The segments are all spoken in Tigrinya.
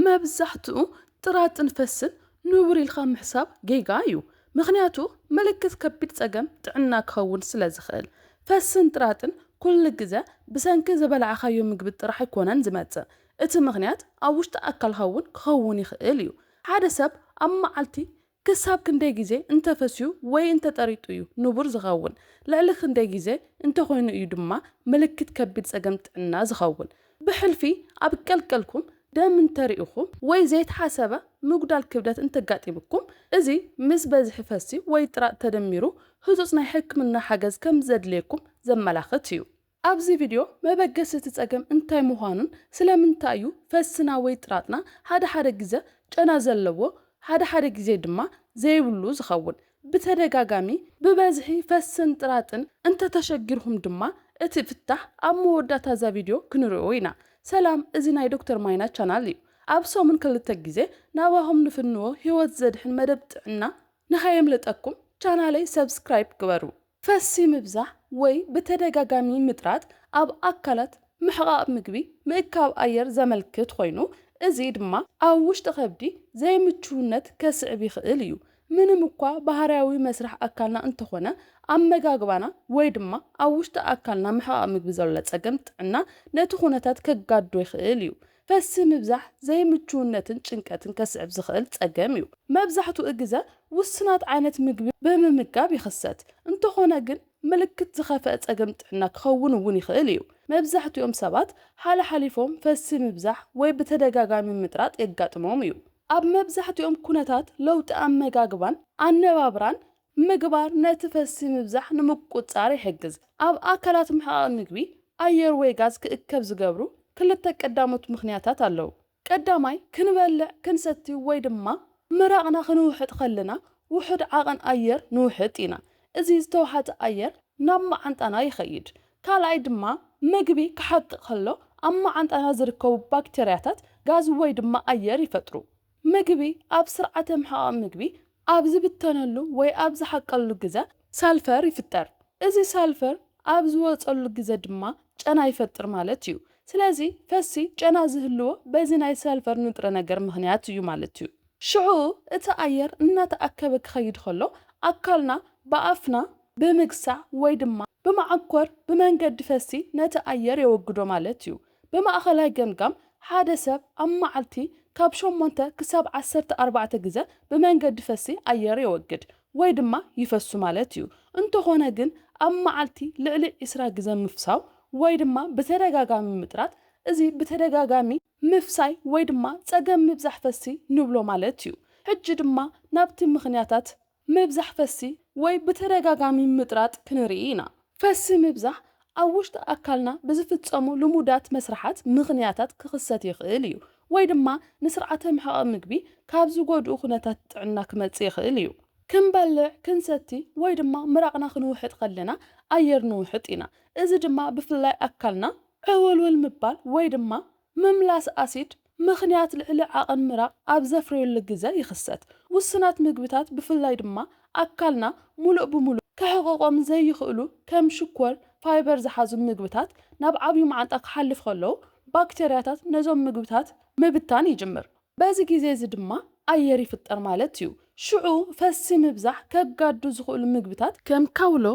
መብዛሕትኡ ጥራጥን ፈስን ንቡር ኢልካ ምሕሳብ ጌጋ እዩ። ምኽንያቱ ምልክት ከቢድ ጸገም ጥዕና ክኸውን ስለ ዝኽእል። ፈስን ጥራጥን ኩሉ ግዘ ብሰንኪ ዝበላዕካዮ ምግቢ ጥራሕ ኣይኮነን ዝመጽእ። እቲ ምኽንያት ኣብ ውሽጢ ኣካልካ እውን ክኸውን ይኽእል እዩ። ሓደ ሰብ ኣብ መዓልቲ ክሳብ ክንደይ ግዜ እንተፈስዩ ወይ እንተጠሪጡ እዩ ንቡር ዝኸውን? ልዕሊ ክንደይ ግዜ እንተኾይኑ እዩ ድማ ምልክት ከቢድ ጸገም ጥዕና ዝኸውን? ብሕልፊ ኣብ ቀልቀልኩም ደም እንተሪእኹም ወይ ዘይተሓሰበ ምጉዳል ክብደት እንተጋጢምኩም፣ እዚ ምስ በዝሒ ፈሲ ወይ ጥራጥ ተደሚሩ ህጹጽ ናይ ሕክምና ሓገዝ ከም ዘድልየኩም ዘመላኽት እዩ። ኣብዚ ቪድዮ መበገሲ እቲ ጸገም እንታይ ምዃኑን ስለምንታይ እዩ ፈስና ወይ ጥራጥና ሓደ ሓደ ግዘ ጨና ዘለዎ ሓደ ሓደ ግዜ ድማ ዘይብሉ ዝኸውን፣ ብተደጋጋሚ ብበዝሒ ፈስን ጥራጥን እንተተሸጊርኩም ድማ እቲ ፍታሕ ኣብ መወዳእታ እዛ ቪድዮ ክንሪኦ ኢና። ሰላም፣ እዚ ናይ ዶክተር ማይና ቻናል እዩ። ኣብ ሰሙን ክልተ ግዜ ናባኹም ንፍንዎ ህይወት ዘድሕን መደብ ጥዕና ንኸየምልጠኩም ቻናለይ ሰብስክራይብ ግበሩ። ፈሲ ምብዛሕ ወይ ብተደጋጋሚ ምጥራጥ ኣብ ኣካላት ምሕቓቕ ምግቢ፣ ምእካብ ኣየር ዘመልክት ኮይኑ፣ እዚ ድማ ኣብ ውሽጢ ከብዲ ዘይምችውነት ከስዕብ ይኽእል እዩ። ምንም እኳ ባህርያዊ መስርሕ ኣካልና እንተኾነ፣ ኣመጋግባና ወይ ድማ ኣብ ውሽጢ ኣካልና ምሕቓቕ ምግቢ ዘሎ ጸገም ጥዕና ነቲ ኩነታት ከጋዶ ይኽእል እዩ። ፈሲ ምብዛሕ ዘይምችውነትን ጭንቀትን ከስዕብ ዝኽእል ጸገም እዩ። መብዛሕትኡ ግዘ ውስናት ዓይነት ምግቢ ብምምጋብ ይኽሰት እንተኾነ ግን ምልክት ዝኸፍአ ጸገም ጥዕና ክኸውን እውን ይኽእል እዩ። መብዛሕትኦም ሰባት ሓለሓሊፎም ፈሲ ምብዛሕ ወይ ብተደጋጋሚ ምጥራጥ የጋጥሞም እዩ። ኣብ መብዛሕትኦም ኩነታት ለውጢ ኣመጋግባን ኣነባብራን ምግባር ነቲ ፈሲ ምብዛሕ ንምቁጽጻር ይሕግዝ። ኣብ ኣካላት ምሕቓቕ ምግቢ ኣየር ወይ ጋዝ ክእከብ ዝገብሩ ክልተ ቀዳሞት ምኽንያታት ኣለዉ። ቀዳማይ፣ ክንበልዕ፣ ክንሰቲ ወይ ድማ ምራቕና ክንውሕጥ ከለና ውሑድ ዓቐን ኣየር ንውሕጥ ኢና። እዚ ዝተውሓጠ ኣየር ናብ መዓንጣና ይኸይድ። ካልኣይ ድማ፣ ምግቢ ክሓቂ ከሎ ኣብ መዓንጣና ዝርከቡ ባክተርያታት ጋዝ ወይ ድማ ኣየር ይፈጥሩ። ምግቢ ኣብ ስርዓተ ምሕቓቕ ምግቢ ኣብ ዝብተነሉ ወይ ኣብ ዝሓቀሉ ግዘ ሳልፈር ይፍጠር። እዚ ሳልፈር ኣብ ዝወፀሉ ግዘ ድማ ጨና ይፈጥር ማለት እዩ። ስለዚ ፈሲ ጨና ዝህልዎ በዚ ናይ ሳልፈር ንጥረ ነገር ምኽንያት እዩ ማለት እዩ። ሽዑ እቲ ኣየር እናተኣከበ ክኸይድ ከሎ ኣካልና ብኣፍና ብምግሳዕ ወይ ድማ ብመዓኮር ብመንገዲ ፈሲ ነቲ ኣየር የወግዶ ማለት እዩ። ብማእኸላይ ገምጋም ሓደ ሰብ ኣብ መዓልቲ ካብ ሸሞንተ ክሳብ ዓሰርተ ኣርባዕተ ግዘ ብመንገዲ ፈሲ ኣየር የወግድ ወይ ድማ ይፈሱ ማለት እዩ። እንተኾነ ግን ኣብ መዓልቲ ልዕሊ ዒስራ ግዘ ምፍሳው ወይ ድማ ብተደጋጋሚ ምጥራጥ፣ እዚ ብተደጋጋሚ ምፍሳይ ወይ ድማ ጸገም ምብዛሕ ፈሲ ንብሎ ማለት እዩ። ሕጂ ድማ ናብቲ ምኽንያታት ምብዛሕ ፈሲ ወይ ብተደጋጋሚ ምጥራጥ ክንርኢ ኢና። ፈሲ ምብዛሕ ኣብ ውሽጢ ኣካልና ብዝፍጸሙ ልሙዳት መስርሓት ምኽንያታት ክኽሰት ይኽእል እዩ፣ ወይ ድማ ንስርዓተ ምሕቓቕ ምግቢ ካብ ዝጎድኡ ኩነታት ጥዕና ክመጽእ ይኽእል እዩ። ክንበልዕ፣ ክንሰቲ ወይ ድማ ምራቕና ክንውሕጥ ከለና ኣየር ንውሕጥ ኢና። እዚ ድማ ብፍላይ ኣካልና ዕውልውል ምባል ወይ ድማ ምምላስ ኣሲድ ምኽንያት ልዕሊ ዓቐን ምራቕ ኣብ ዘፍርየሉ ግዘ ይኽሰት። ውሱናት ምግብታት ብፍላይ ድማ ኣካልና ሙሉእ ብሙሉእ ከሕቕቖም ዘይኽእሉ ከም ሽኮር፣ ፋይበር ዝሓዙ ምግብታት ናብ ዓብዩ መዓንጣ ክሓልፍ ከለዉ ባክተርያታት ነዞም ምግብታት ምብታን ይጅምር። በዚ ግዜ እዚ ድማ ኣየር ይፍጠር ማለት እዩ። ሽዑ ፈሲ ምብዛሕ ከጋዱ ዝኽእሉ ምግብታት ከም ካውሎ፣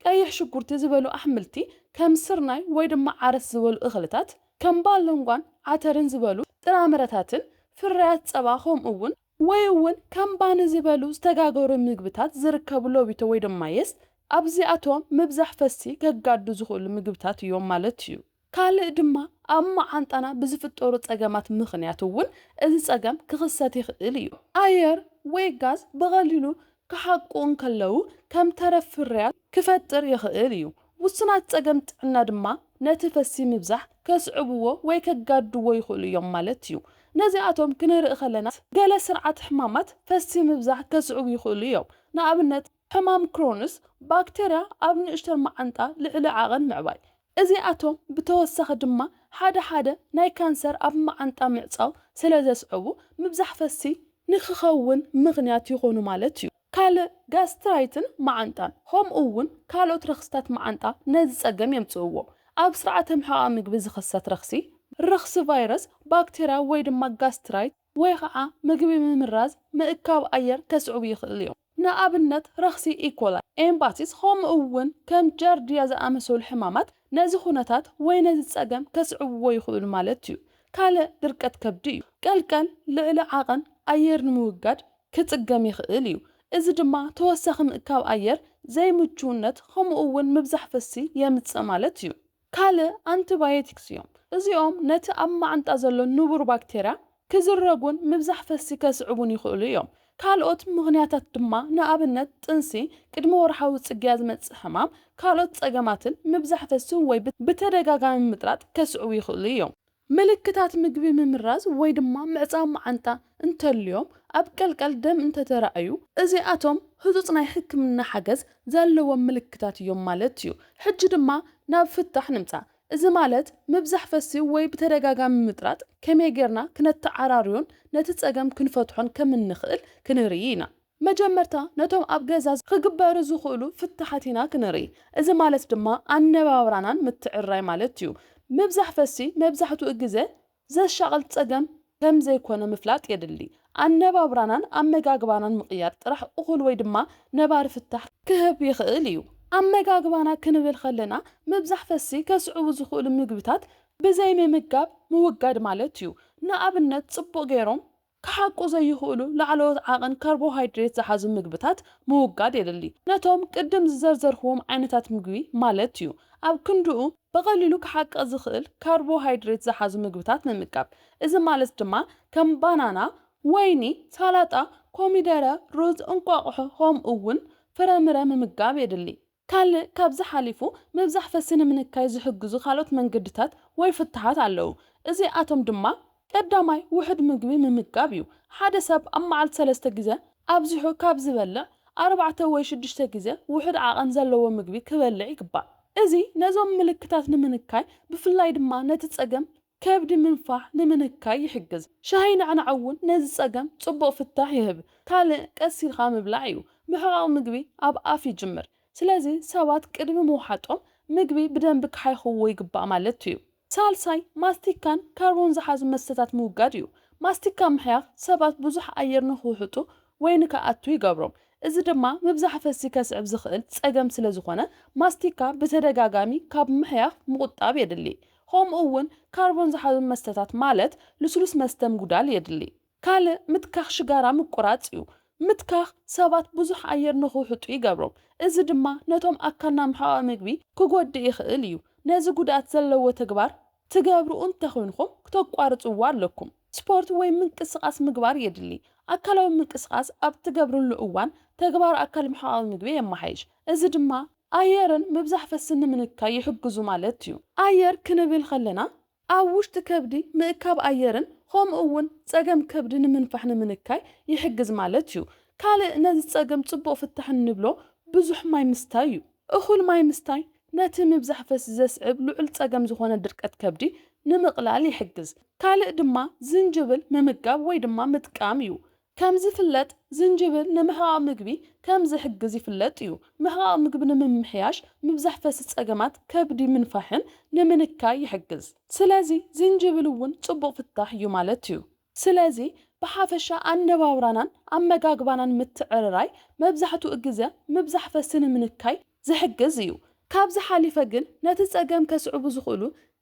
ቀይሕ ሽጉርቲ ዝበሉ ኣሕምልቲ ከም ስርናይ ወይ ድማ ዓረስ ዝበሉ እኽልታት ከም ባሎንጓን ዓተርን ዝበሉ ጥራምረታትን ፍርያት ጸባ ከምኡ እውን ወይ እውን ከም ባኒ ዝበሉ ዝተጋገሩ ምግብታት ዝርከቡ ሎቢቶ ወይ ድማ የስት ኣብዚኣቶም ምብዛሕ ፈሲ ከጋዱ ዝኽእሉ ምግብታት እዮም ማለት እዩ። ካልእ ድማ ኣብ መዓንጣና ብዝፍጠሩ ጸገማት ምኽንያት እውን እዚ ጸገም ክኽሰት ይኽእል እዩ። ኣየር ወይ ጋዝ ብቐሊሉ ክሓቁ እንከለዉ ከም ተረፍ ፍርያት ክፈጥር ይኽእል እዩ። ውሱናት ጸገም ጥዕና ድማ ነቲ ፈሲ ምብዛሕ ከስዕብዎ ወይ ከጋድዎ ይኽእሉ እዮም ማለት እዩ። ነዚኣቶም ክንርኢ ከለና ገለ ስርዓት ሕማማት ፈሲ ምብዛሕ ከስዕቡ ይኽእሉ እዮም። ንኣብነት ሕማም ክሮንስ፣ ባክተርያ ኣብ ንእሽተን መዓንጣ ልዕሊ ዓቐን ምዕባይ። እዚኣቶም ብተወሳኺ ድማ ሓደ ሓደ ናይ ካንሰር ኣብ መዓንጣ ምዕጻው ስለ ዘስዕቡ ምብዛሕ ፈሲ ንክኸውን ምኽንያት ይኾኑ ማለት እዩ። ካልእ ጋስትራይትን መዓንጣን ከምኡ እውን ካልኦት ረኽስታት መዓንጣ ነዚ ጸገም የምጽእዎ። ኣብ ስርዓተ ምሕቓቕ ምግቢ ዝኽሰት ረኽሲ ረኽሲ ቫይረስ፣ ባክቴርያ ወይ ድማ ጋስትራይት ወይ ከዓ ምግቢ ምምራዝ ምእካብ ኣየር ከስዕቡ ይኽእሉ እዮም። ንኣብነት ረኽሲ ኢኮላይ፣ ኤምባሲስ ከምኡ እውን ከም ጃርዲያ ዝኣመሰሉ ሕማማት ነዚ ኩነታት ወይ ነዚ ጸገም ከስዕብዎ ይኽእሉ ማለት እዩ። ካልእ ድርቀት ከብዲ እዩ። ቀልቀል ልዕሊ ዓቐን ኣየር ንምውጋድ ክጽገም ይኽእል እዩ። እዚ ድማ ተወሳኺ ምእካብ ኣየር፣ ዘይምቹውነት ከምኡ እውን ምብዛሕ ፈሲ የምጽእ ማለት እዩ። ካልእ ኣንቲባዮቲክስ እዮም። እዚኦም ነቲ ኣብ ማዓንጣ ዘሎ ንቡር ባክቴርያ ክዝረጉን ምብዛሕ ፈሲ ከስዕቡን ይኽእሉ እዮም። ካልኦት ምኽንያታት ድማ ንኣብነት ጥንሲ፣ ቅድሚ ወርሓዊ ጽግያ ዝመጽእ ሕማም፣ ካልኦት ጸገማትን ምብዛሕ ፈሲ ወይ ብተደጋጋሚ ምጥራጥ ከስዕቡ ይኽእሉ እዮም። ምልክታት ምግቢ ምምራዝ ወይ ድማ ምዕጻው ማዓንጣ እንተልዮም ኣብ ቀልቀል ደም እንተተራእዩ እዚኣቶም ህጹጽ ናይ ሕክምና ሓገዝ ዘለዎም ምልክታት እዮም ማለት እዩ። ሕጂ ድማ ናብ ፍታሕ ንምጻእ። እዚ ማለት ምብዛሕ ፈሲ ወይ ብተደጋጋሚ ምጥራጥ ከመይ ጌርና ክነተዓራርዮን ነቲ ጸገም ክንፈትሖን ከም እንኽእል ክንርኢ ኢና። መጀመርታ ነቶም ኣብ ገዛ ክግበሩ ዝኽእሉ ፍታሓት ኢና ክንርኢ። እዚ ማለት ድማ ኣነባብራናን ምትዕራይ ማለት እዩ። ምብዛሕ ፈሲ መብዛሕትኡ ግዜ ዘሻቕል ጸገም ከም ዘይኮነ ምፍላጥ የድሊ። ኣነባብራናን ኣመጋግባናን ምቕያር ጥራሕ እኹል ወይ ድማ ነባሪ ፍታሕ ክህብ ይኽእል እዩ። ኣመጋግባና ክንብል ከለና ምብዛሕ ፈሲ ከስዕቡ ዝኽእሉ ምግብታት ብዘይ ምምጋብ ምውጋድ ማለት እዩ። ንኣብነት ጽቡቕ ገይሮም ክሓቁ ዘይኽእሉ ላዕለዎት ዓቐን ካርቦሃይድሬት ዝሓዙ ምግብታት ምውጋድ የድሊ። ነቶም ቅድም ዝዘርዘርክዎም ዓይነታት ምግቢ ማለት እዩ። ኣብ ክንድኡ ብቐሊሉ ክሓቅቕ ዝኽእል ካርቦሃይድሬት ዝሓዙ ምግብታት ምምጋብ። እዚ ማለት ድማ ከም ባናና፣ ወይኒ፣ ሳላጣ፣ ኮሚደረ፣ ሩዝ፣ እንቋቑሖ ከምኡ እውን ፍረምረ ምምጋብ የድሊ። ካልእ ካብዚ ሓሊፉ ምብዛሕ ፈሲ ንምንካይ ዝሕግዙ ካልኦት መንገድታት ወይ ፍታሓት ኣለዉ። እዚኣቶም ድማ ቀዳማይ ውሑድ ምግቢ ምምጋብ እዩ። ሓደ ሰብ ኣብ መዓልቲ ሰለስተ ግዜ ኣብዚሑ ካብ ዝበልዕ ኣርባዕተ ወይ ሽዱሽተ ግዜ ውሑድ ዓቐን ዘለዎ ምግቢ ክበልዕ ይግባእ። እዚ ነዞም ምልክታት ንምንካይ ብፍላይ ድማ ነቲ ጸገም ከብዲ ምንፋሕ ንምንካይ ይሕግዝ። ሻሂ ናዕናዕ እውን ነዚ ጸገም ጽቡቕ ፍታሕ ይህብ። ካልእ ቀስ ኢልካ ምብላዕ እዩ። ምሕቓቕ ምግቢ ኣብ ኣፍ ይጅምር። ስለዚ ሰባት ቅድሚ ምውሓጦም ምግቢ ብደንቢ ክሓይኽዎ ይግባእ ማለት እዩ። ሳልሳይ ማስቲካን ካርቦን ዝሓዙ መስተታት ምውጋድ እዩ። ማስቲካ ምሕያኽ ሰባት ብዙሕ ኣየር ንኽውሕጡ ወይ ንክኣቱ ይገብሮም። እዚ ድማ ምብዛሕ ፈሲ ከስዕብ ዝኽእል ጸገም ስለ ዝኾነ ማስቲካ ብተደጋጋሚ ካብ ምሕያኽ ምቑጣብ የድሊ። ከምኡ እውን ካርቦን ዝሓዙ መስተታት ማለት ልስሉስ መስተ ምጉዳል የድሊ። ካልእ ምትካኽ ሽጋራ ምቁራጽ እዩ። ምትካኽ ሰባት ብዙሕ ኣየር ንኽውሕጡ ይገብሮም። እዚ ድማ ነቶም ኣካልና ምሕቓቕ ምግቢ ክጎድእ ይኽእል እዩ። ነዚ ጉድኣት ዘለዎ ተግባር ትገብሩ እንተኾይንኹም ክተቋርጽዎ ኣለኩም። ስፖርት ወይ ምንቅስቓስ ምግባር የድሊ። ኣካላዊ ምንቅስቓስ ኣብ ትገብርሉ እዋን ተግባር ኣካል ምሕቓቕ ምግቢ የመሓይሽ። እዚ ድማ ኣየርን ምብዛሕ ፈስን ንምንካይ ይሕግዙ ማለት እዩ። ኣየር ክንብል ከለና ኣብ ውሽጢ ከብዲ ምእካብ ኣየርን ከምኡ እውን ጸገም ከብዲ ንምንፋሕ ንምንካይ ይሕግዝ ማለት እዩ። ካልእ ነዚ ጸገም ጽቡቕ ፍታሕ እንብሎ ብዙሕ ማይ ምስታይ እዩ። እኹል ማይ ምስታይ ነቲ ምብዛሕ ፈስ ዘስዕብ ልዑል ጸገም ዝኾነ ድርቀት ከብዲ ንምቕላል ይሕግዝ። ካልእ ድማ ዝንጅብል ምምጋብ ወይ ድማ ምጥቃም እዩ። ከም ዝፍለጥ ዝንጅብል ንምሕቓቕ ምግቢ ከም ዝሕግዝ ይፍለጥ እዩ። ምሕቓቕ ምግቢ ንምምሕያሽ ምብዛሕ ፈስ ጸገማት ከብዲ ምንፋሕን ንምንካይ ይሕግዝ። ስለዚ ዝንጅብል እውን ጽቡቕ ፍታሕ እዩ ማለት እዩ። ስለዚ ብሓፈሻ ኣነባብራናን ኣመጋግባናን ምትዕርራይ መብዛሕትኡ ግዜ ምብዛሕ ፈሲ ንምንካይ ዝሕግዝ እዩ። ካብዚ ሓሊፈ ግን ነቲ ጸገም ከስዕቡ ዝኽእሉ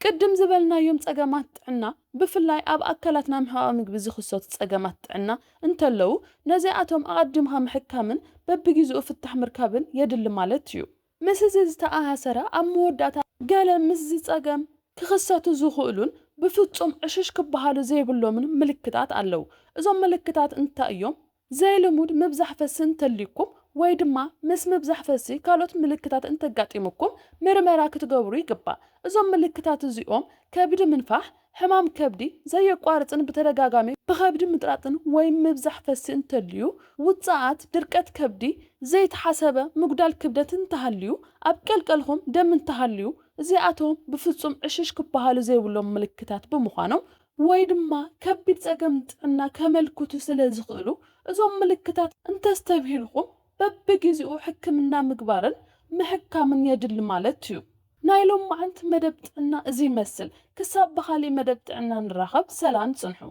ቅድም ዝበልናዮም ጸገማት ጥዕና፣ ብፍላይ ኣብ ኣካላትና ምሕቓቕ ምግቢ ዝኽሰቱ ጸገማት ጥዕና እንተለዉ ነዚኣቶም ኣቐዲምካ ምሕካምን በብጊዜኡ ፍታሕ ምርካብን የድሊ ማለት እዩ። ምስዚ ዝተኣሳሰረ ኣብ መወዳእታ ገለ ምስዚ ጸገም ክኽሰቱ ዝኽእሉን ብፍጹም ዕሽሽ ክበሃሉ ዘይብሎምን ምልክታት ኣለዉ። እዞም ምልክታት እንታይ እዮም? ዘይልሙድ ምብዛሕ ፈሲ እንተልዩኩም ወይ ድማ ምስ ምብዛሕ ፈሲ ካልኦት ምልክታት እንተጋጢሙኩም ምርመራ ክትገብሩ ይግባእ። እዞም ምልክታት እዚኦም ከብዲ ምንፋሕ፣ ሕማም ከብዲ፣ ዘየቋርጽን ብተደጋጋሚ ብኸብዲ ምጥራጥን ወይ ምብዛሕ ፈሲ እንተልዩ፣ ውጽኣት ድርቀት ከብዲ፣ ዘይተሓሰበ ምጉዳል ክብደት እንተሃልዩ፣ ኣብ ቀልቀልኹም ደም እንተሃልዩ፣ እዚኣቶም ብፍጹም ዕሽሽ ክበሃሉ ዘይብሎም ምልክታት ብምዃኖም ወይ ድማ ከቢድ ጸገም ጥዕና ከመልክቱ ስለ ዝኽእሉ፣ እዞም ምልክታት እንተስተብሂልኹም በብግዜኡ ሕክምና ምግባርን ምሕካምን የድሊ ማለት እዩ። ናይ ሎማዓንቲ መደብ ጥዕና እዚ ይመስል። ክሳብ ብኻሊእ መደብ ጥዕና ንራኸብ፣ ሰላም ጽንሑ።